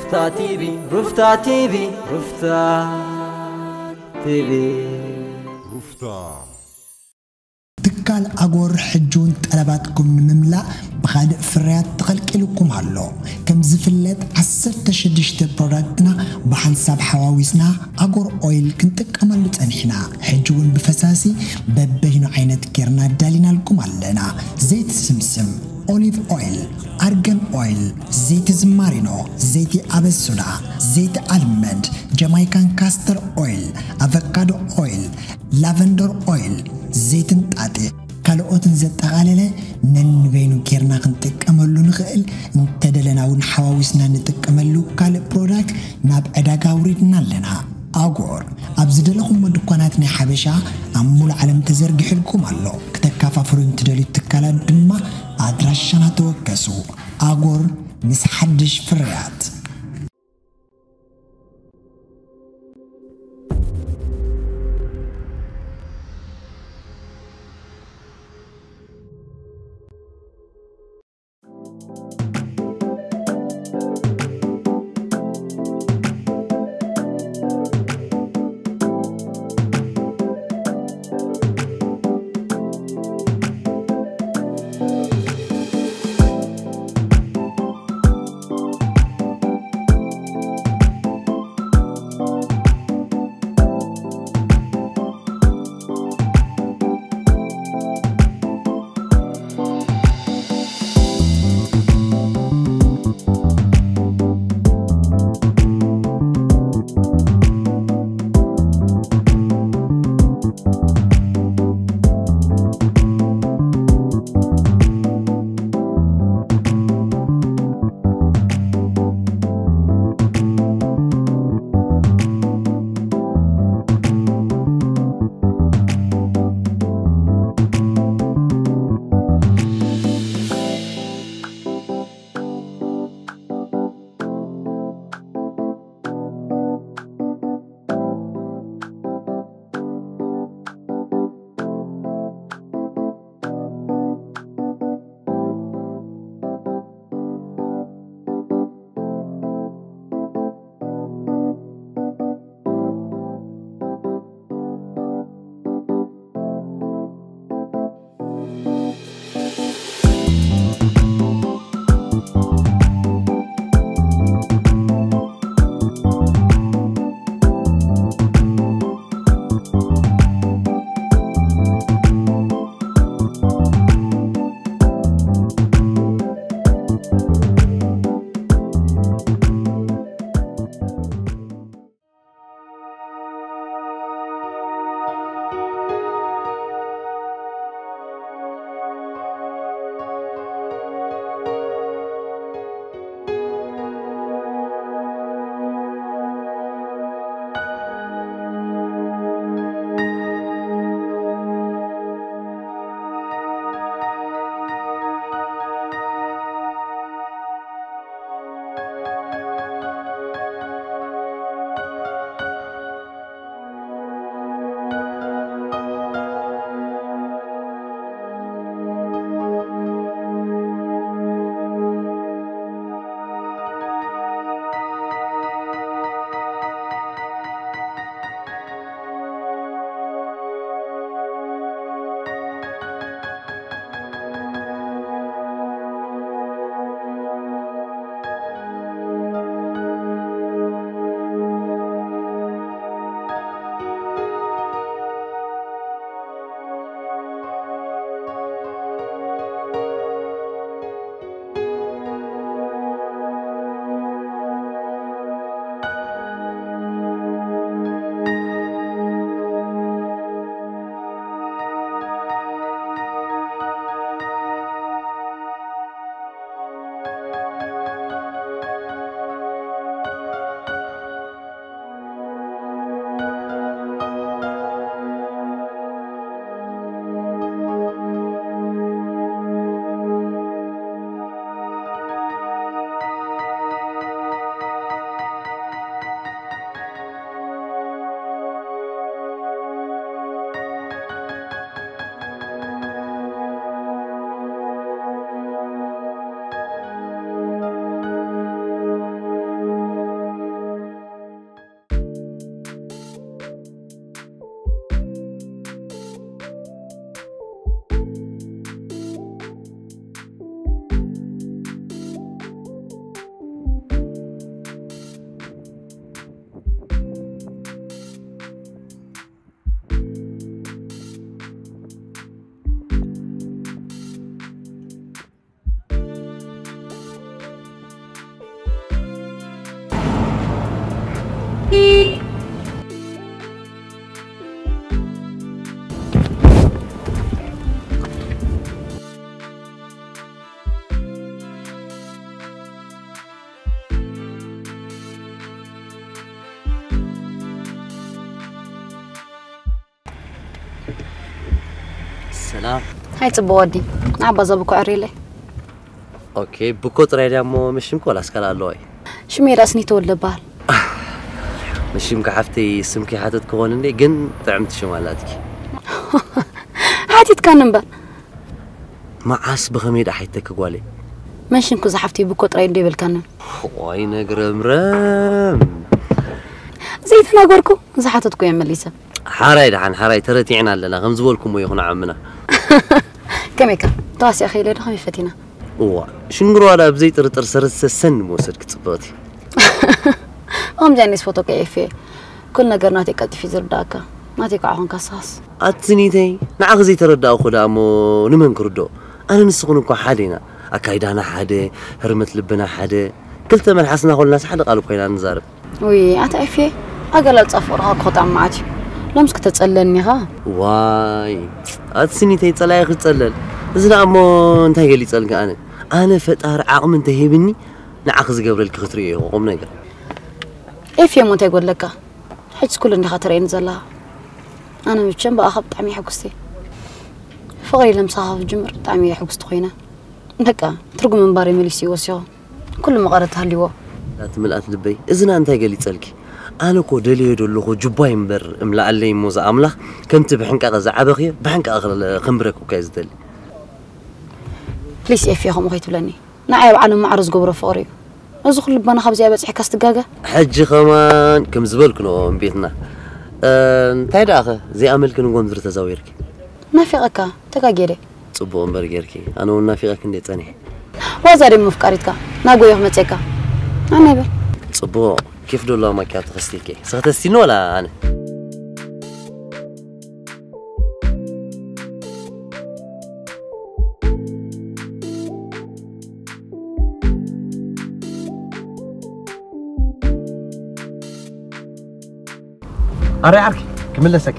ሩፍታ ቲቪ ሩፍታ ቲቪ ሩፍታ ቲቪ ሩፍታ ትካል ኣጎር ሕጂ እውን ጠለባትኩም ንምምላእ ብኻልእ ፍርያት ተቐልቂሉኩም ኣሎ። ከም ዝፍለጥ ዓሰርተ ሽዱሽተ ፕሮዳክትና ብሓንሳብ ሓዋዊስና ኣጎር ኦይል ክንጥቀመሉ ጸኒሕና። ሕጂ እውን ብፈሳሲ በበይኑ ዓይነት ጌርና ኣዳሊናልኩም ኣለና። ዘይቲ ስምስም፣ ኦሊቭ ኦይል፣ ኣርገን ኦይል፣ ዘይቲ ዝማሪኖ፣ ዘይቲ ኣበሱዳ፣ ዘይቲ ኣልመንድ፣ ጀማይካን ካስተር ኦይል፣ ኣቨካዶ ኦይል፣ ላቨንደር ኦይል፣ ዘይትን ጣጤ ካልኦትን ዘጠቓለለ ነንበይኑ ጌርና ክንጥቀመሉ ንኽእል። እንተደለና እውን ሓዋዊስና ንጥቀመሉ ካልእ ፕሮዳክት ናብ ዕዳጋ ኣውሪድና ኣለና። ኣጎር ኣብ ዝደለኹሞ ድኳናት ናይ ሓበሻ ኣብ ሙሉ ዓለም ተዘርጊሕልኩም ኣሎ። ክተካፋፍሉ እንትደልዩ ትካላት ድማ ኣድራሻና ተወከሱ። ኣጎር ምስ ሓድሽ ፍርያት። ሃይ ጽቡቕ ወዲ፣ ንዓባ እዛ ብኮ ዕርየለይ። ኦኬ፣ ብኮ ጥራይ ድያ እሞ መሽምኪ ዋላስ ካልእ ኣለዋ እዩ? ሽመይ ዳኣ ስኒ ተወልደ እበሃል። መሽምኪ ሓፍተይ ስምኪ ሓተት ክኾን እንዴ፣ ግን ጥዕምቲ ሽም ኣላትኪ። ሓቲትካኒ እምበር። መዓስ ብኸመይ ደኣ ሓይተኪ ጓለይ? መን ሽምኪ እዛ ሓፍተይ ብኮ ጥራይ እንዶ ይበልካኒ። ዋይ ነግረምረም። ዘይተናገርኩ፣ ዝሓተትኩ እየ መሊሰ። ሓራይ ደሓን፣ ሓራይ ተረቲዕና ኣለና፣ ከም ዝበልኩሞ ይኹን ዓምና። ከመይካ? ተዋሲኣ ከይለ ዶ ከመይ ፈቲና? እዋ፣ ሽንግሮ ዋላ ብዘይ ጥርጥር ሰረት ሰሰን ምወሰድኪ ጽብቕቲ። ከምዚ ዓይነት ፎቶ ከየፌ። ኩሉ ነገር ናተይ ቀልጢፊ ዝርዳእካ። ናተይ ከዓ ኾንካ ሳስ። ኣቲ ስኒተይ፣ ንዓኺ ዘይተረዳእኹ ደኣ እሞ ንመን ክርድኦ? ኣነ ንስኽን እኮ ሓደ ኢና። ኣካይዳና ሓደ፣ ህርመት ልብና ሓደ። ክልተ መልሓስና ኮልናስ ሓደ ቃል እኮ ኢና ንዛረብ። ውይ፣ ኣታ ኤፍየ፣ ኣገላልጻ ፍቕርኻ እኮ ጣዕሚ መዓት እዩ። ሎምስ ክተጸለኒ ኢኻ። ዋይ፣ ኣቲ ስኒተይ ጸላኢ ክጸለል። እዚ ደኣ እሞ እንታይ ገሊጸልኪ ኣነ? ኣነ ፈጣሪ ዓቕሚ እንተሂብኒ ንዓኺ ዝገብረልኪ ክትርእዮ ኢኹ ቁም ነገር። ኤፍየ እሞ እንታይ ይጎድለካ? ሕጅስ ኩሉ እንዲኻ ትርእየኒ ዘለኻ። ኣነ መቸም ብኣኻ ብጣዕሚ እየ ሕጉስቲ። ፍቕሪ ለምሳኻ ክጅምር ብጣዕሚ እየ ሕጉስቲ ኮይነ። በቃ ትርጉም ምንባረይ መሊሱ እዩ ወሲኹ። ኩሉ መቐረት ሃልይዎ። ኣቲ ምልኣት ልበይ፣ እዝና እንታይ ገሊጸልኪ? ኣነ እኮ ደልዮ ደለኹ ጁባይ እምበር እምልኣለይ እሞ ዝኣምላኽ ከምቲ ብሕንቃቐ ዝዓበኽዮ ብሕንቃቐ ክለ-፣ ከንብረኪ እኮ እየ ዝደሊ። ፕሊስ ኤፍየ ከምኡ ከይትብለኒ። ንዓይ ኣብ ዓለም ማዕረ ዝገብሮ ፍቕሪ እዩ። እዚ ኩሉ ልባና ካብዚኣ በጺሕካ ስትጋገ? ሕጂ ከማን ከም ዝበልኩ ንኦም ቤትና። እ፣ እንታይ ደኣኸ ዘይኣመልኪ ንጎምዝሪ ተዛዊርኪ? ናፊቐካ፣ ተጋግየ ድየ? ጽቡቕ እምበር ጌርኪ። ኣነ እውን ናፊቐኪ እንድየ ጸኒሐ። ዋዛ ድየ ምፍቃሪትካ? ናጎዮ ክመጽየካ? ኣነ በል። ጽቡቕ። ኬፍ ዶ ኣለዋ ማኪያቶ ከስትየኪ? ስኽተስቲኒ ወላ ኣነ? ኣረ ዓርኪ ክምለሰከ።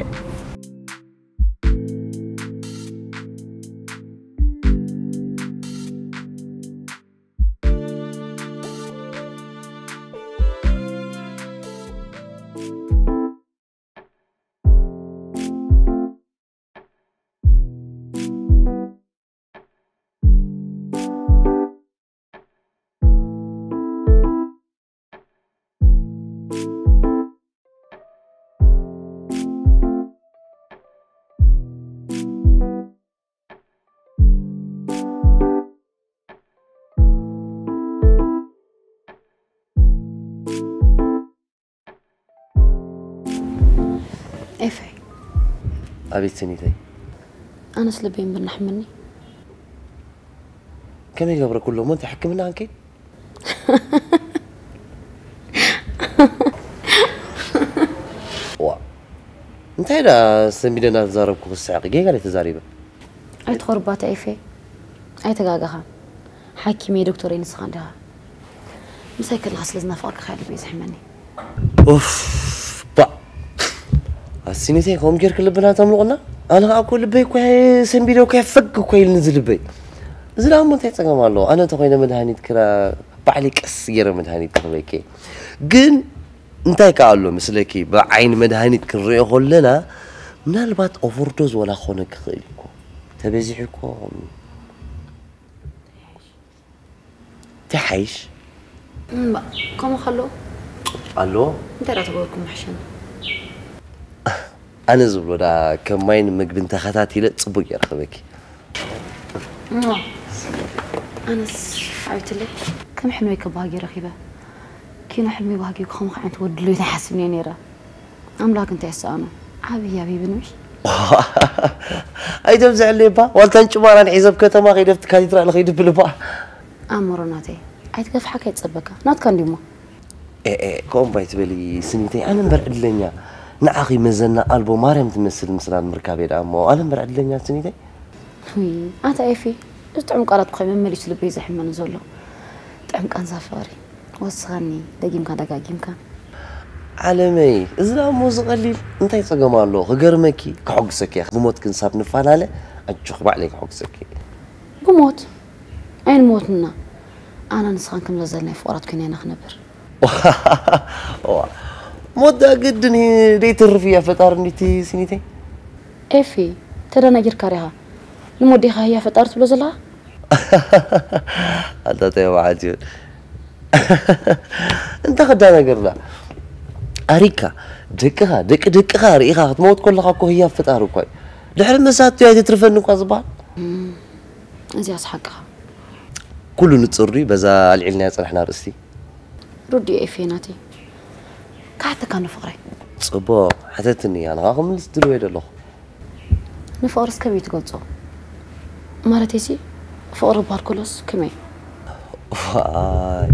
ኤፈይ። ኣቤት ስኒተይ። ኣነስ ልበይ እምበር ናሕመኒ። ከመይ ገብረ ኩሎ እሞ እንታይ ሕክምና ኣንከይ? ዋ። እንታይ ዳ ሰሚደ እናተዛረብኩ ክስሕቕ ጌጋ ደ ተዛሪበ? ኣይትኾርባታ ኤፌ። ኣይተጋገኻን። ሓኪመይ ዶክተረይ ንስኻ እንዲኻ። ምሳይ ከለኻ ስለ ዝናፈቕካ ከኣ ልበይ ዝሕመኒ። ኡፍ፣ ባእ። ኣሲኒተይ ከምኡ ጌርኪ ልብና ተምልቑና? ኣነ ኸኣ እኮ ልበይ እኮ ሰንቢደ እኮ ፈግ እኮ ኢልኒ እዚ ልበይ። እዚ ደኣ እሞ እንታይ ጸገም ኣለዎ? ኣነ እንተኾይነ መድሃኒት ክራ-፣ ባዕለይ ቀስ ገይረ መድሃኒት ክህበኪ። ግን እንታይ ከኣ ኣሎ መስለኪ፣ ብዓይኒ መድሃኒት ክንሪኦ ከለና፣ ምናልባት ኦቨርዶዝ ወላ ክኾነኪ ይኽእል እዩ እኮ። ተበዚሑ እኮ። እንታይ ሓይሽ? እምባ፣ ከምኡ ከሎ? ኣሎ። እንታይ ደኣ ተገበርኩም መሕሸኒ? ኣነ ዝብሎ ደኣ ከም ማይን ምግብን ተኸታቲለ ጽቡቕ ገይረ ክህበኪ። እሞ፣ ኣነስ ዓብትለይ ከም ሕልመይ ከባህጊ ረኺበ። ኪኖ ሕልመይ ባህጊ ክኸውን ዓይነት ወዲ ድልዮት ኣይሓስብን እየ ነይረ። ኣምላክ እንታይ ይሰኣኖ? ዓብይ ኣበይ ብንብሽ? ኣይተብዝሐለይ እባ፣ ዋልታን ጭማራን ሒዘ ኣብ ከተማ ከይደ ኣብቲ ካቴድራል ከይድብል እባ። ኣእምሮ ናተይ፣ ኣይትገፍሓካ ይጸበካ። ናትካ እንዲሞ። ኤ፣ ኤ፣ ከምኡ እባ ኣይትበሊ ስኒተይ፣ ኣነ እምበር ዕድለኛ። ንዓኺ መዘና ኣልቦ ማርያም ትመስል ምስላ ምርካበይ ደኣ እሞ፣ ኣነ እምበር ዕድለኛ ስኒተይ። ውይ፣ ኣታ ኤፊ፣ እዚ ጥዑም ቃላት እኮ እዩ መመሊሱ ልበይ ዘሕመኒ ዘሎ። ጥዑም ቃንዛ ፍቕሪ። ወስኸኒ፣ ደጊምካ ደጋጊምካ። ዓለመይ፣ እዚ ደኣ እሞ እዚ ቀሊል፣ እንታይ ጸገም ኣለዎ? ክገርመኪ፣ ከሐጉሰኪ እየ። ብሞት ክንሳብ ንፈላለ፣ ኣጆኺ ባዕለይ ከሐጉሰኪ እየ። ብሞት? ኣይንሞትንና። ኣናን ንስኻን ከም ዘዘለናይ ፍቑራት ኮይና ኢና ክነብር። ዋ፣ ሞት ደኣ ግድን ደይትርፍ እያ፣ ፈጣሪ እንዲቲ ስኒተይ። ኤፊ፣ ተደናጊርካ ዲኻ? ንሞዴኻ ህያ ፈጣሪ ትብሎ ዘለኻ? ኣንታ ተይ መዓት ይብል። እንተ ክዳ ነገርና ኣሪካ ደቅኻ ደቂ ደቅኻ ርኢኻ ክትመውት ከለኻ እኮ ህያ ፈጣሪ እኳ እዩ። ድሕሪ መሳት እያ ትትርፈኒ እኳ ዝበሃል። እዚኣስ ሓቅኻ። ኩሉ ንጹር ድዩ በዛ ኣልዒልናዮ ጸናሕና ኣርእስቲ? ርዱእ ኤፌ ናተይ። ክሓተካ እንዶ ፍቕረይ። ጽቡቕ፣ ሕተትኒ፣ ኣነ ኸኣ ክምልስ ድልው እየ ደለኹ። ንፍቕርስ ከመይ ትገልጾ? ማለተይሲ ፍቕሪ ክበሃል ከሎስ ከመይ? ዋይ፣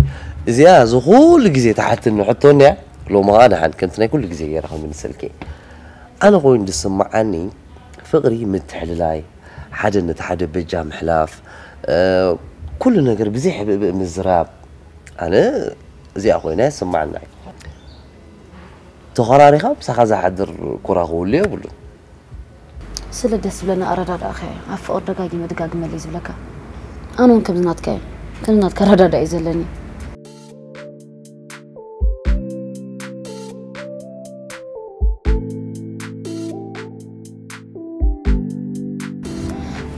እዚኣ እዚ ኩሉ ግዜ ትሓትኒ ሕቶ እንድያ። ሎሚ ኸኣ ደሓን ከምቲ ናይ ኩሉ ግዜ ገይረ ክምልሰልኪ። ኣነ ኮይኑ ዝስምዓኒ ፍቕሪ ምትሕልላይ፣ ሓደ ነቲ ሓደ በጃ ምሕላፍ፣ እ፣ ኩሉ ነገር ብዘይ ሕብእብእ ምዝራብ። ኣነ እዚኣ ኮይና ይስምዓና እዩ። ተኾራሪኻ ምሳኻ ዝሓድር ኩራ ክህሉ የብሉን። ስለ ደስ ዝብለኒ ኣረዳድኣኻ እየ ኣብ ፍቕሪ ደጋጊመ ደጋግመለይ ዝብለካ። ኣነ እውን ከምዚ ናትካ እየ። ከምዚ ናትካ ኣረዳድኣ እዩ ዘለኒ።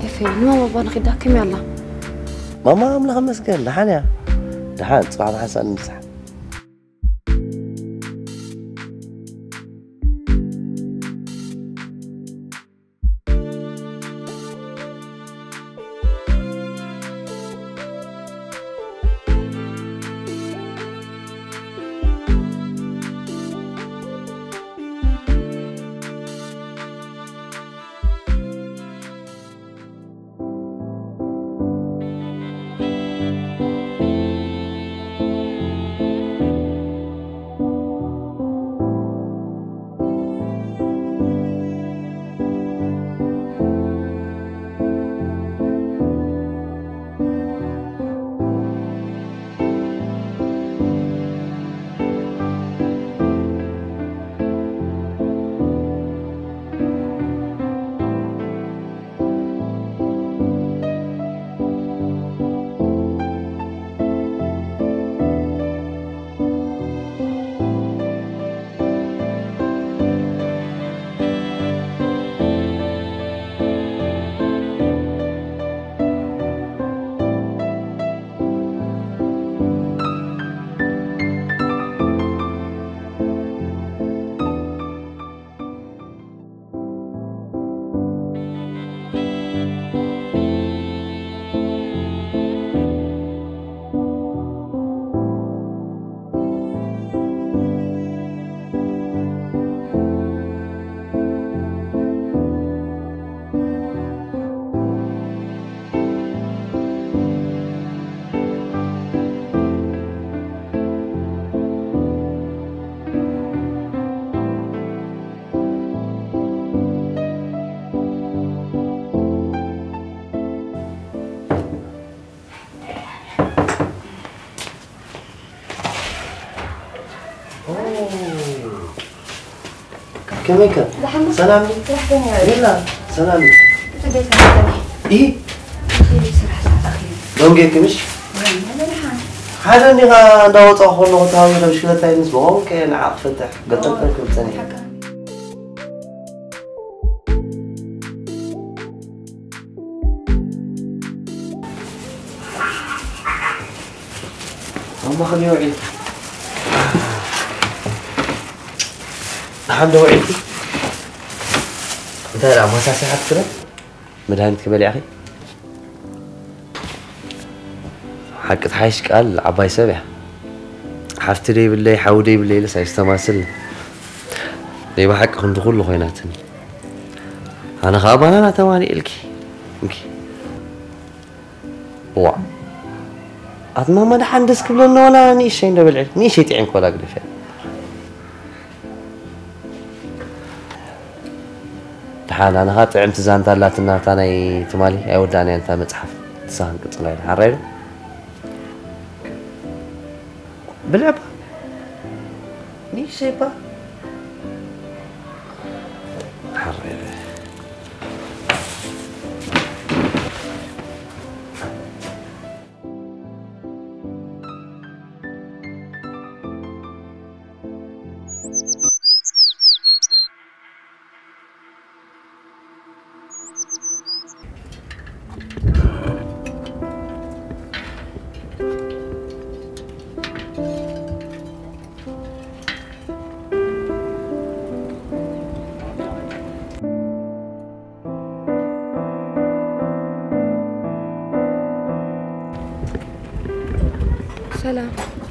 ኤፌ፣ ንማማ ባባ ንኺዳ ከመይ ኣላ? ማማ ኣምላኽ ይመስገን ደሓን እያ። ደሓን፣ ጽባሕ ብሓንሳእ ንምሳሕ። ከመይ ከ? ደሓን ዶ? ሰላም ድዩ? ስራሕተኛ እየ። የላ፣ ሰላም እዩ። እቲ ቤት መስተኒ። ኢ? እቲ ስራሕ ሰዓት ኣኺሉ። ሎሚ ጌርኪ ምሽ? የለ፣ ደሓን። ሓደ እንዲኻ እንዳወጻኹ ከለኹ ተሃዊኸ ብሽክለታይ ምስ በቖምከ ንዓ ክፈትሕ ገልጠልጠል ክብል ጸኒሐ። ሓቂ። ኣብ ማእኸል ውዒል። ደሓን ዶ ውዒልኪ? እንታይ ደኣ ማሳስያ ክትክረ? መድሃኒት ክበልዕ ኢኺ? ሓቂ ትሓይሽ ቃል ዓባይ ሰብ እያ። ሓፍቲ ደይብለይ፣ ሓዊ ደይብለይ ኢለስ ኣይስተማስል። ናይ ብሓቂ ክንዲ ኩሉ ኮይናትኒ። ኣነ ኸኣ ባናና ተማሊኤልኪ። እንኪ። ዋእ። ኣቲ ማማ ደሓን ደስ ክብለኒ ዋላ ንእሸይ እንዶ በልዒ። ንእሸይ ጥዒምኪ ዋላ ግደፍያ። ደሓን ኣነ ኸኣ ጥዕምቲ ዛንታ ኣላትና እታ ናይ ትማሊ ኣይወዳእናያን እታ መጽሓፍ። ንሳ ክንቅጽላ ኢና። ሓራይ ዶ? ብልዕባ። ንእሸይባ። ሓራይ ዶ?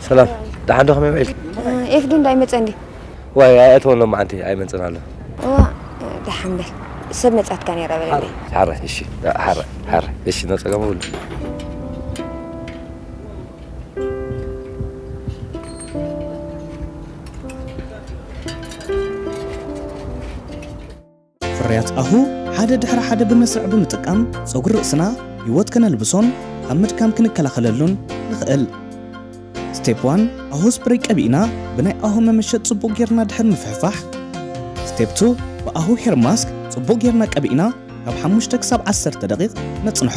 ሰላም፣ ደሓን ዶ? ከመይ ውዒልኪ? ኤፍዲ እንዳይመፀ እንዲ ዋይ፣ ኣይኣተወን ሎማዓንቲ፣ ኣይመፅን ኣሎ። እዋ ደሓን በል። ሰብ መፃትካ ነይራ በለለይ። ሓራይ፣ እሺ፣ ሓራይ፣ ሓራይ፣ እሺ፣ ነፀገም ውል። ፍርያት ኣሁ ሓደ ድሕሪ ሓደ ብመስርዕ ብምጥቃም ጸጉሪ ርእስና ህይወት ከነልብሶን ካብ ምድካም ክንከላኸለሉን ንኽእል። ስቴፕ ዋን ኣሁ ስፕሬይ ቀቢእና ብናይ ኣሁ መመሸጥ ጽቡቕ ጌርና ድሕር ምፍሕፋሕ። ስቴፕ ቱ ብኣሁ ሄር ማስክ ጽቡቕ ጌርና ቀቢእና ካብ ሓሙሽተ ክሳብ ዓሰርተ ደቂቕ ነጽንሖ።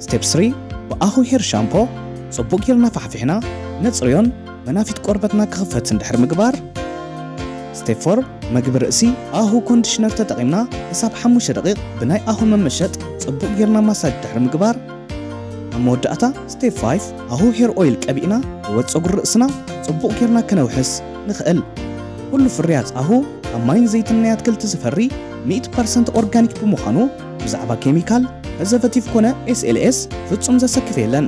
ስቴፕ ስሪ ብኣሁ ሄር ሻምፖ ጽቡቕ ጌርና ፋሕፊሕና ነጽርዮን መናፊት ቆርበትና ክኽፈት እንድሕር ምግባር። ስቴፕ ፎር መግቢ ርእሲ ኣሁ ኮንዲሽነር ተጠቒምና ክሳብ ሓሙሽተ ደቂቕ ብናይ ኣሁ መመሸጥ ጽቡቕ ጌርና ማሳጅ ድሕሪ ምግባር። ኣብ መወዳእታ ስቴፕ ፋይቭ ኣሁ ሄር ኦይል ቀቢእና ህይወት ጸጉሪ ርእስና ጽቡቕ ጌርና ከነውሕስ ንኽእል። ኩሉ ፍርያት ኣሁ ካብ ማይን ዘይትን ናይ ኣትክልቲ ዝፈሪ ሚእቲ ፐርሰንት ኦርጋኒክ ብምዃኑ ብዛዕባ ኬሚካል፣ ፕሪዘርቨቲቭ ኮነ ኤስኤልኤስ ፍጹም ዘሰክፍ የለን።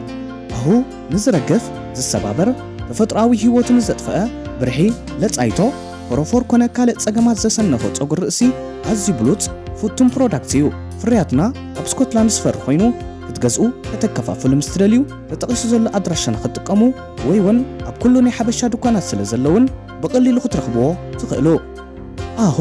ኣሁ ንዝረግፍ፣ ዝሰባበር፣ ተፈጥሮኣዊ ህይወቱ ንዘጥፈአ ብርሒ፣ ለጻይቶ፣ ፎሮፎር ኮነ ካልእ ጸገማት ዘሰነፎ ጸጉሪ ርእሲ ኣዝዩ ብሉጽ ፍቱን ፕሮዳክት እዩ። ፍርያትና ኣብ ስኮትላንድ ዝፈሪ ኮይኑ ክትገዝኡ ከተከፋፍሉ ምስ ትደልዩ ተጠቒሱ ዘሎ ኣድራሻና ክትጥቀሙ ወይ እውን ኣብ ኩሉ ናይ ሓበሻ ድኳናት ስለ ዘለውን ብቐሊሉ ክትረኽብዎ ትኽእሉ። ኣሁ።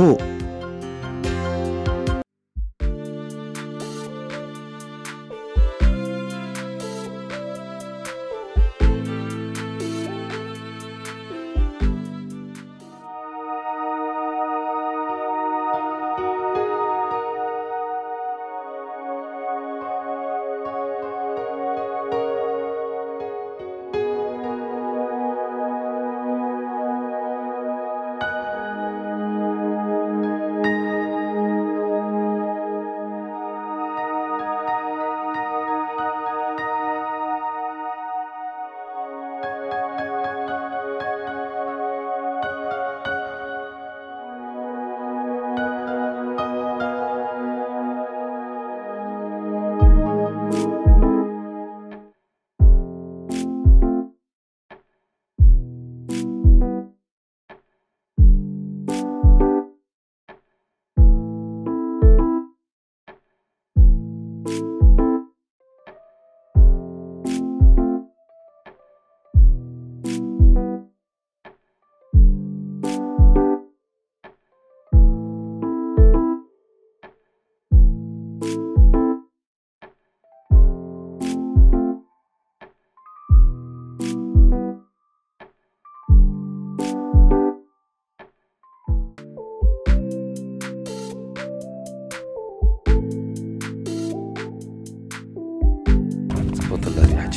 ጽቡቕ ትብለኒ ሕጂ።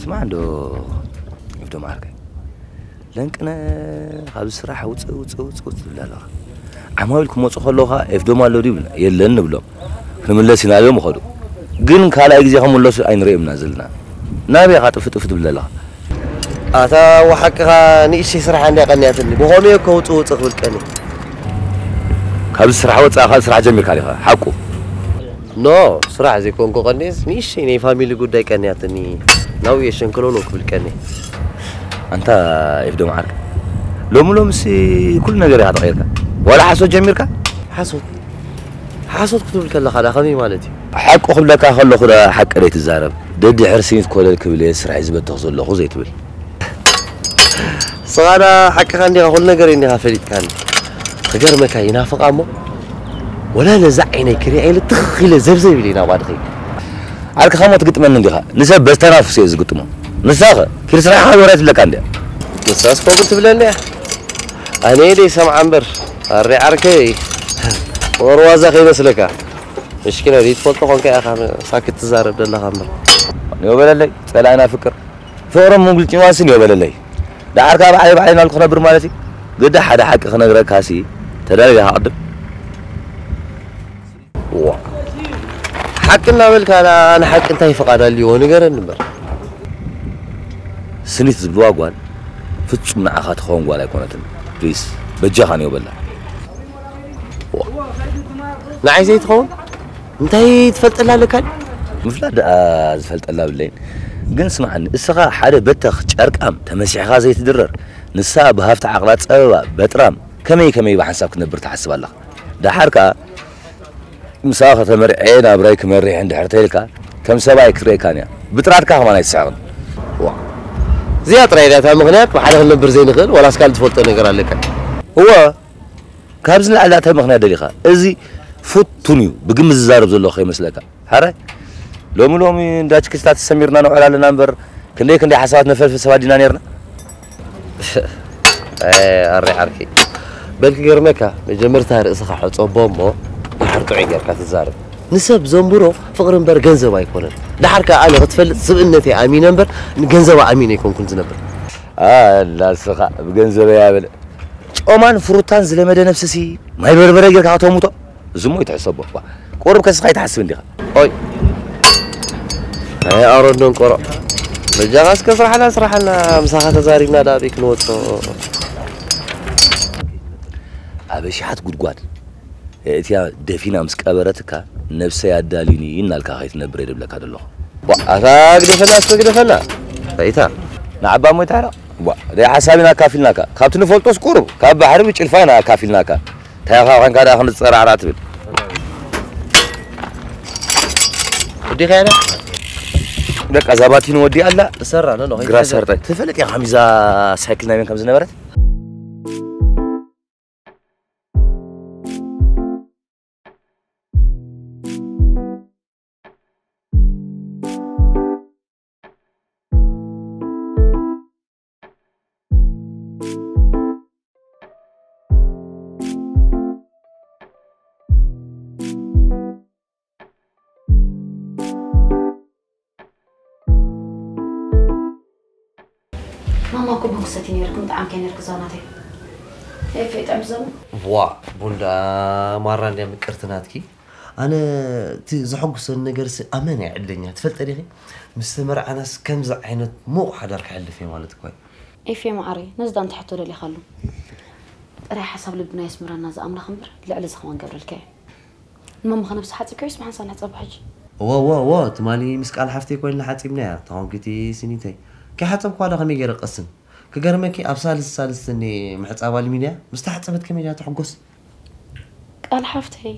ስማዕ እንዶ፣ ይፍዶ መዓርከይ። ለንቅነ፣ ካብዚ ስራሕ ውጽእ፣ ውጽእ፣ ውጽእ፣ ውጽእ ትብል ኣለኻ። ዓማዊል ክመጹ ከለኻ፣ ኤፍዶም ኣሎ ድዩ ይብልና? የለን ንብሎም። ክንምለስ ኢና ኢሎም ይኸዱ። ግን ካልኣይ ግዜ ክምለሱ ኣይንርእዮም ኢና ዘለና። ናበይ ኢኻ ጥፍ፣ ጥፍ ትብል ዘለኻ? ኣታ ወሓቅኻ ንእሽተይ ስራሕ እንድያ ቀንያትኒ። ብኸመይ እኮ ውጽእ፣ ውጽእ ክብል ቀኒ? ካብዚ ስራሕ ወጻእኻ ስራሕ ጀሚርካ ዲኻ? ሓቁ። ኖ፣ ስራሕ ዘይኮንኩ ቀንየስ፣ ንእሽተይ ናይ ፋሚሊ ጉዳይ ቀንያትኒ። ናብኡ እየ ሸንከሎሎ ክብል ቀንየ። ኣንታ ኤፍዶም ዓርከይ፣ ሎሚ ሎምሲ ኩሉ ነገር ኢኻ ተቐይርካ። ዋላ ሓሶት ጀሚርካ? ሓሶት? ሓሶት ክትብል ከለኻ ዳ ከመይ ማለት እዩ? ሓቁ ክብለካ ከለኹ ዳ ሓቂ ደይ ትዛረብ። ደድሕር ስኒት ኮለል ክብል እየ ስራሐይ ዝበተኽ ዘለኹ ዘይትብል። ስኻ ዳ ሓቅኻ እንዲኻ፣ ኩሉ ነገር እንዲኻ ፈሊጥካኒ። ክገርመካ ይናፍቓ እሞ፣ ወላ ነዛ ዓይነይ ክሪኣ ኢለ ትኽ ኢለ ዘብዘብ ኢለ ኢና ባድኺ። ዓርክኻ እሞ ትግጥመኒ እንዲኻ። ንሰብ በዚ ተናፍሱ እየ ዝግጥሞ። ንሳኸ ኪድ ስራሕኻ ወረ ትብለካ እንድያ። ንሳስ ከምኡ ትብለኒ እያ። ኣነ ደይ ሰምዓ እምበር፣ ኣሪ ዓርከይ፣ ወርዋዛ ከይመስለካ። ምሽኪና ደይ ትፈልጦ ኾንካ ኢኻ ሳክት ትዛረብ ዘለኻ እምበር። ንዮ በለለይ፣ ጸላእና ፍቅር። ፍቕሮም ምንግልጭዋስን እዮ በለለይ። ደሓር ከኣ ባዕለይ ባዕለይ እናልኩ ክነብር ማለት እዩ። ግዳ ሓደ ሓቂ ክነግረካሲ ተዳልዩ ኢኻ ቅድም። ዋ። ሓቂ እናበልካ ንሓቂ እንታይ ፍቓድ ኣልዎ ንገረኒ እምበር። ስኒት ዝብልዋ ጓል ፍጹም ንዓኻ ትኸውን ጓል ኣይኮነትን። ፕሊስ፣ በጃኻ ንዮ በላ። ዋ። ንዓይ ዘይትኸውን? እንታይ ትፈልጠላ ኣለካ? ምፍላጥ ደኣ ዝፈልጠላ ብለይን። ግን ስምዓኒ፣ እስኻ ሓደ በተኽ ጨርቃም ተመሲሕኻ ዘይትድረር፣ ንሳ ብሃፍቲ ዓቕላ ጸበባ በጥራም ከመይ ከመይ ብሓንሳብ ክትነብር ትሓስብ ኣለኻ? ደሓር ከኣ ምሳኻ ተመርዔ ናብራይ ክመርሕ እንድሕር ተይልካ ከም ሰብኣይ ክትርእየካን እያ። ብጥራትካ ከማን ኣይትስሕቕን። ዋ፣ እዚኣ ጥራይ ድያ እታ ምኽንያት ብሓደ ክንነብር ዘይንኽእል? ዋላስ ካልእ ትፈልጦ ነገር ኣለካ? እወ፣ ካብዚ ንላዕሊ እንታይ ምኽንያት ደሊኻ? እዚ ፍቱን እዩ፣ ብግምት ዝዛረብ ዘለኹ ከይመስለካ። ሓራይ ሎሚ ሎሚ እንዳ ችክስታት ተሰሚርና ንውዕል ኣለና እምበር ክንደይ ክንደይ ሓሳባት ነፈልፍል ሰባት ዲና ነርና። ኣረ ዓርኪ፣ በል ክገርመካ፣ መጀመርታ ርእስኻ ሕጸቦ እሞ ድሓር ጥዑይ ጌርካ ትዛረብ። ንሰብ ዘንብሮ ፍቕሪ እምበር ገንዘብ ኣይኮነን። ድሓር ከኣ ኣነ ክትፈልጥ ስብእነተይ ኣሚነ እምበር ንገንዘባ ኣሚነ ኣይኮንኩን ዝነብር። ኣላ እስኻ ብገንዘበይ ኣበለ ጮማን ፍሩታን ዝለመደ ነብስሲ ማይ በርበረ ጌርካ ከተሙቶ። እዚ እሞ ይትሕሰቦ። ቁሩብ ከስኻ ይትሓስብ እንዲኻ። ኦይ፣ ኣይ ኣሮን ደንቆሮ፣ በጃኻ እስከ ስራሕና ስራሕና፣ ምሳኻ ተዛሪብና ዳኣበይ ክንወጾ? ኣብ ኣሽሓት ጉድጓድ እቲያ ደፊና ምስ ቀበረትካ፣ ነብሰይ ኣዳልዩኒ እናልካ ከይትነብር እየ ድብለካ ዘለኹ። ዋ፣ ኣታ ግደፈና እስከ ግደፈና። ራይታ። ንዓባ እሞ ይታረቕ። ዋ፣ ደይ ሓሳቢና ኣካፊልናካ። ካብቲ ንፈልጦስ ቁሩብ፣ ካብ ባሕሪ ብጭልፋ ኢና ኣካፊልናካ። እንታይ ኢኻ ኮንካ ደኣ ክንዲ ጸራዕራዕ ትብል? ወዲኻ ያለ? በቃ እዛ ባቲን ወዲኣ ኣላ። እሰራ፣ ኖ፣ ኖ፣ ግራ ሰርጠ። ትፈልጥ ኢኻ ከሚዛ ሳይክል ናይ መን ከም ዝነበረት? ማማ እኮ ቡን ክሰቲ ነይርክን ብጣዕሚ ከይ ነይርክ ዛናተይ። ኤፍ ይጥዕም ዘሙ። ዋ፣ ቡን ደኣ ማራ እንድያ ምቅርቲ ናትኪ። ኣነ እቲ ዘሐጉሰኒ ነገርሲ ኣመን እየ ዕድለኛ። ትፈልጠ ዲኺ? ምስ ተመርዓናስ ከምዚ ዓይነት ሙቕ ሓዳር ከሕልፍ እየ ማለት እኮ እዩ። ኤፍ ማዓረይ፣ ነዚ ዳ እንታይ ሕቶ ደሊኻሉ? ጥራይ ሓሳብ ልብና የስምረና ዝኣምላኽ እምበር ልዕሊ እዚ ከማን ገብረልካ እየ። ንመምኸ ነብሲ ሓጺብካዮስ ብሓንሳብ ንሕጸቦ ሕጂ? እወ፣ እወ፣ እወ፣ ትማሊ ምስ ቃል ሓፍተይ ኮይንና ሓጺብናያ። ተኾንኪቲ ስኒተይ። ከይሓጸብኳ ዶ ከመይ ገይረ ቀስን? ክገርመኪ፣ ኣብ ሳልስ ሳልስቲ እኒ ምሕጻብ ኣልሚንያ ምስ ተሓጸበት ከመይ ድያ ትሕጎስ? ቃል ሓፍተይ።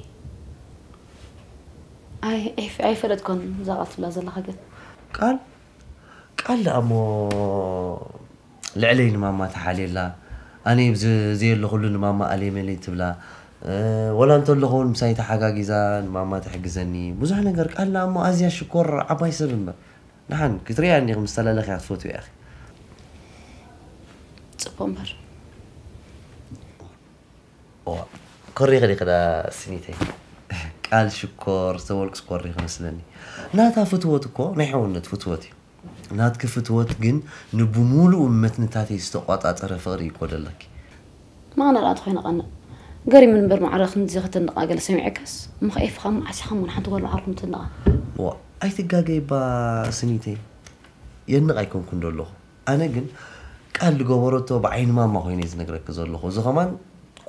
ኣይ፣ ኤፍ-፣ ኣይፈለጥኮን እዛ ቃል ትብላ ዘለኻ ግን። ቃል? ቃል ደኣ እሞ ልዕለይ ንማማ ትሓልየላ፣ ኣነ ብዘ-፣ ዘየለኹሉ ንማማ ኣለይ መለይ ትብላ፣ እ፣ ወላ እንተለኹ እውን ምሳይ ተሓጋጊዛ ንማማ ትሕግዘኒ። ብዙሕ ነገር ቃል ደኣ እሞ ኣዝያ ሽኮር ዓባይ ሰብ እምበር። ደሓን ክትርእያ እንዲኺ ምስ ተላለኽያ ክትፈትውያ ኢኺ። ጽቡቕ እምበር። እዋ፣ ኮሪኺ ዲኺ ደኣ ስኒተይ? ቃል ሽኮር ዝተበልኩስ ኮሪኺ መስለኒ። ናታ ፍትወት እኮ ናይ ሕውነት ፍትወት እዩ። ናትኪ ፍትወት ግን ንብሙሉኡ መትንታተይ ዝተቋጻጸረ ፍቕሪ እዩ እኮ ደለኪ። ማና ደኣ ተኾይነ ቀንእ። ገሪሙኒ እምበር ማዕረ ክንድዚ ክትንቓ ገለ ሰሚዐካስ፣ እሞ ኸ ኤፍኻ እሞ ዓሲኻ እሞ ንሓንቲ ጓል ባዕልኩም ትንቓ። እዋ፣ ኣይትጋገይባ ስኒተይ። የንቕ ኣይኮንኩን ዶ ኣለኹ። ኣነ ግን ቃል ዝገበረቶ ብዓይኒ ማማ ኮይነ እየ ዝነግረኪ ዘለኹ። እዚ ኸማን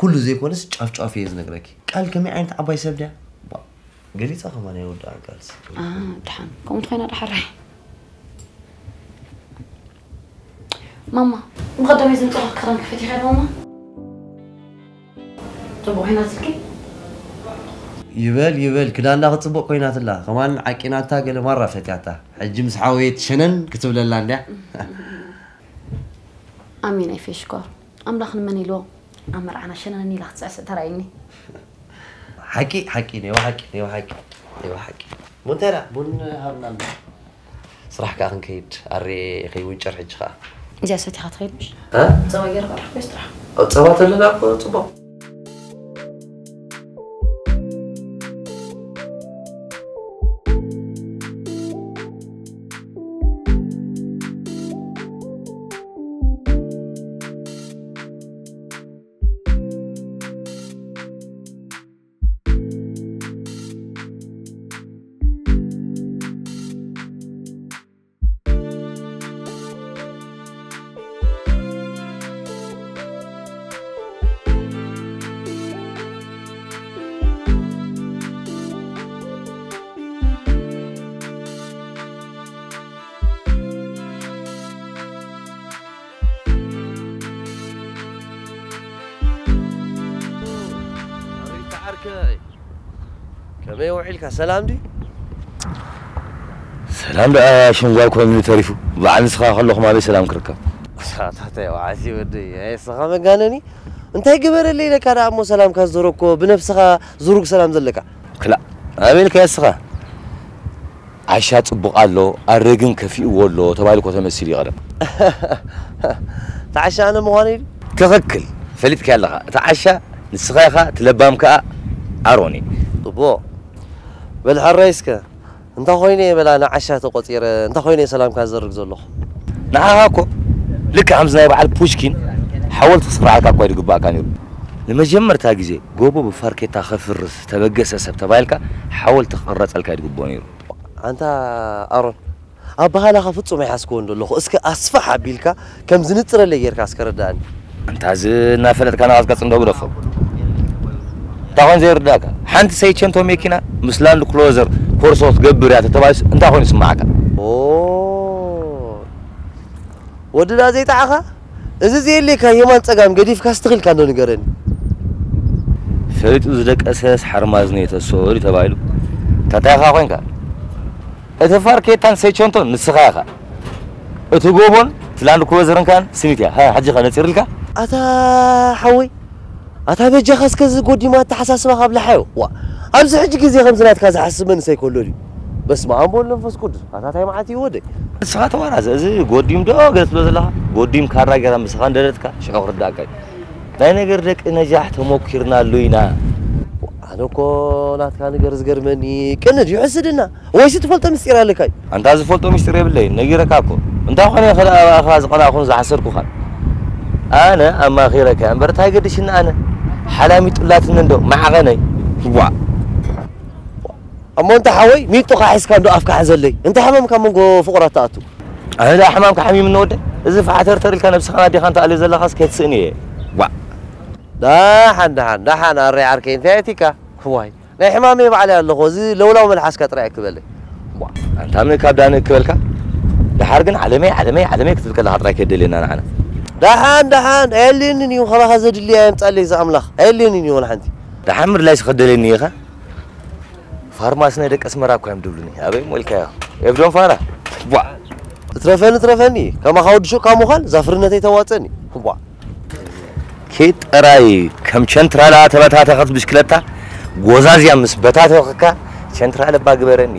ኩሉ ዘይኮነስ ጫፍ ጫፍ እየ ዝነግረኪ። ቃል ከመይ ዓይነት ዓባይ ሰብ ድያ? ባ፣ ገሊጻ ኸማን ኣይወድኣን ቃልሲ። ኣ፣ ደሓን። ከምኡ እንተኾይና ደሓራይ። ማማ፣ ብቐዳማይ ዘምጻኹ ክዳን ክፈት ኢኻ ማማ? ጽቡቕ ኮይናትልኪ? ይበል፣ ይበል፣ ክዳና ክትጽቡቕ ኮይናትላ። ከማን ዓቂናታ ገለ ማራ ፈትያታ። ሕጂ ምስ ሓወየት ሸነን ክትብለላ እንድያ። ኣሜን ኣይፌ ሽኮር። ኣምላኽ ንመን ኢልዎ ኣብ መርዓና ሸነን ኢላ ክትስዕስዕ ተራእይኒ። ሓቂ፣ ሓቂ፣ ናይ ሓቂ፣ ናይ ሓቂ፣ ናይ ሓቂ። ቡን እንታይ ደኣ? ቡን ሃብና ኣሎ። ስራሕ ከኣ ክንከይድ፣ ኣሬ ከይውንጨር ሕጂ ከኣ። እዚኣ ሰቲኻ ትኸይድ ምሽ? እ? ጸባ ገይረ ቀረብኩ ወይስ ጥራሕ? ኦ፣ ጸባ ተለና እኮ ጽቡቕ። ከመይ ውዒልካ? ሰላም ድዩ? ሰላም ደኣ ሽንጓይ ኮይኑ ተሪፉ። በዓል ንስኻ ከለኹም ኣበይ ሰላም ክርከብ? ኣታታይ ወዓሲ ወደይ፣ ኣይ እስኻ መጋነኒ። እንታይ ግበረለይ ኢለካ ደኣ እሞ ሰላምካ ዝዘረግኮ፣ ብነብስኻ ዝሩግ ሰላም ዘለካ? ክላእ፣ ኣበይ ኢልካ እስኻ? ዓሻ ጽቡቕ ኣሎ፣ ኣረ ግን ከፊእዎ ኣሎ ተባሂሉ እኮ ተመሲሉ እዩ ቀደም። እቲ ዓሻ ኣነ ምዃነይ ድዩ? ትኽክል፣ ፈሊጥካዮ ኣለኻ። እቲ ዓሻ ንስኻ ኢኻ፣ እቲ ለባም ከኣ ኣሮን እዩ። ጽቡቕ። በል ሕራይ እስከ፣ እንታይ ኮይነ እየ በላ ንዓሻ ተቖጺረ፣ እንታይ ኮይነ እየ ሰላምካ ዝዘርግ ዘለኹ? ንዓኻ እኮ ልክዕ ከምዚ ናይ በዓል ፑሽኪን ሓወልቲ ክስራዓልካ እኳ እዩ ዝግባእካ ነይሩ። ንመጀመርታ ግዜ ጎቦ ብፋርኬታ ከፍርስ ተበገሰ ሰብ ተባሂልካ ሓወልቲ ክቕረጸልካ እዩ ዝግብኦ ነይሩ። ኣንታ ኣሮን፣ ኣበሃላኻ ፍጹም ኣይሓዝክዎን ዘለኹ። እስከ ኣስፍሕ ኣቢልካ ከም ዝንጽረለይ ጌርካ እስከ ረዳእኒ። ኣንታ እዚ እናፈለጥካ ንቐጽቀጽ እንዶ ግደፎ። እንታይ ኮይኑ ዘይርዳእካ? ሓንቲ ሰይቸንቶ መኪና ምስ ላንድ ክሎዘር ኮርሶ ክትገብር እያ ተተባሂሉስ እንታይ ኮይኑ ይስምዓካ? ኦ፣ ወድዳ ዘይጠዓኻ? እዚ ዘየድልየካ የማን ጸጋም ገዲፍካ ስትኽልካ እንዶ ንገረኒ። ፈሊጡ ዝደቀሰስ ሓርማዝ ነው የተሰወሩ ተባሂሉ። ታታይኻ ኮንካ? እቲ ፋርኬታን ሰይቸንቶን ንስኻ ኢኻ። እቲ ጎቦን እቲ ላንድ ክሩዘርን ከኣ ስኒት እያ። ሃ፣ ሕጂ ኸ ነጺርልካ? ኣታ ሓወይ፣ ኣታ በጃኻ እስከ እዚ ጎዲማ ኣተሓሳስባኻ ኣብልሓዮ። ዋ፣ ኣብዚ ሕጂ ግዜ ከምዚ ናትካ ዝሓስብ መንእሰይ ከሎ ድዩ? በስመ ኣብ ወወልድ ወመንፈስ ቅዱስ። ኣታ ታይ መዓት እዩ ወደይ? ንስኻ ተዋራዘ፣ እዚ ጎዲም ዶ ገለ ትብሎ ዘለኻ? ጎዲም ካራ ጌራ ምሳኻ እንደደትካ ሽዑ ክርዳእካ እዩ። ናይ ነገር ደቂ ነጃሕ ተሞኪርናሉ ኢና። ኣነ እኮ ናትካ ነገር ዝገርመኒ፣ ቅን ድዩ ሕስድና? ወይስ ትፈልጦ ምስጢር ኣለካ እዩ? ኣንታ ዝፈልጦ ምስጢር የብለይን፣ ነጊረካ እኮ። እንታይ ኮነ እየ ከ ደኣ ኣባኻ ዝቐናእኩን ዝሓሰርኩኻን? ኣነ ኣማኺረካ እምበር እንታይ ገድሽኒ ኣነ? ሓላሚጡላትኒ እንዶ መዓቐነይ። ዋእ። እሞ እንተ ሓወይ ሚጡኻ ሒዝካ እንዶ ኣፍካ ሓዘለይ። እንታይ ሕማም ካብ መንጎ ፍቑራት ትኣቱ? ኣነ ደኣ ሕማምካ ሓሚምኒ ወደይ? እዚ ፋሕተርተር ኢልካ ነብስኻን ኣዴኻን ትኣልዮ ዘለኻስ ከይትስእኒ እየ። ዋእ። ደሓን፣ ደሓን፣ ደሓን ኣረይ ዓርከይ እንታይ ኣቲካ? ዋይ። ናይ ሕማመይ ባዕለይ ኣለኹ፣ እዚ ለውላው መልሓስካ ጥራይ ኣይክበለይ። ቧ። ኣንታ ምን ካብ ዳን እክበልካ? ደሓር ግን ዓለመይ፣ ዓለመይ፣ ዓለመይ ክትብል ከለኻ ጥራይ ከየደልየና ንዓና። ደሓን፣ ደሓን፣ ኣየድልየንን እዩ፣ ካባኻ ዘድሊ ኣየምጻለይ፣ እዚ ኣምላኽ፣ ኣየድልየንን እዩ፣ ወላ ሓንቲ። ደሓን ምድላይስ ከደልየኒ ኢኻ? ፋርማሲ ናይ ደቂ ኣስመራ እኮ እዮም ድብሉኒ። ኣበይ ሞልካዮ? ኤፍዶን ፋራ። ቧ። እትረፈኒ፣ እትረፈኒ፣ ከማኻ ወዲ ሹቕ ካብ ምዃን ዛፍርነተይ ተዋጸኒ። ቧ። ኬድ ጥራይ ከም ቸንትራላ ተበታተኸት ብሽክለታ ጎዛዝያ ምስ በታተኸካ ቸንትራል እባ ግበረኒ።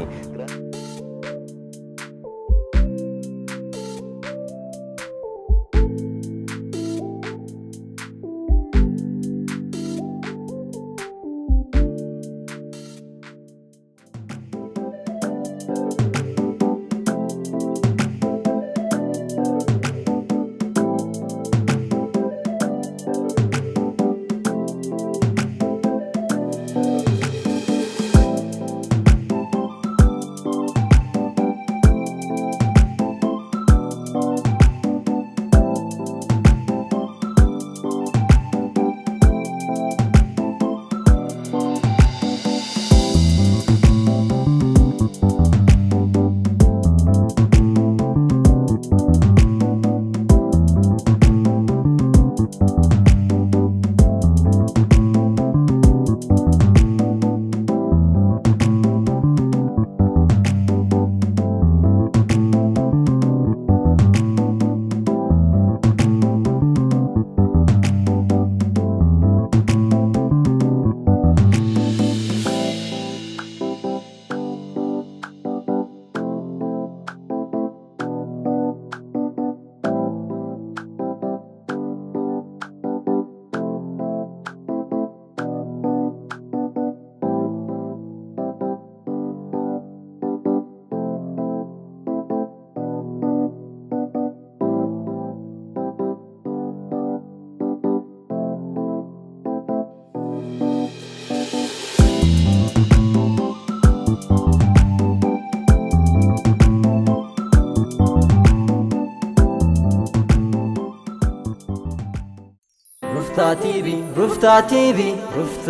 ሩፍታ ቲቪ፣ ሩፍታ ቲቪ፣ ሩፍታ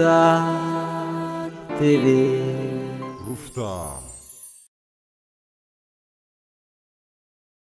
ቲቪ። ሩፍታ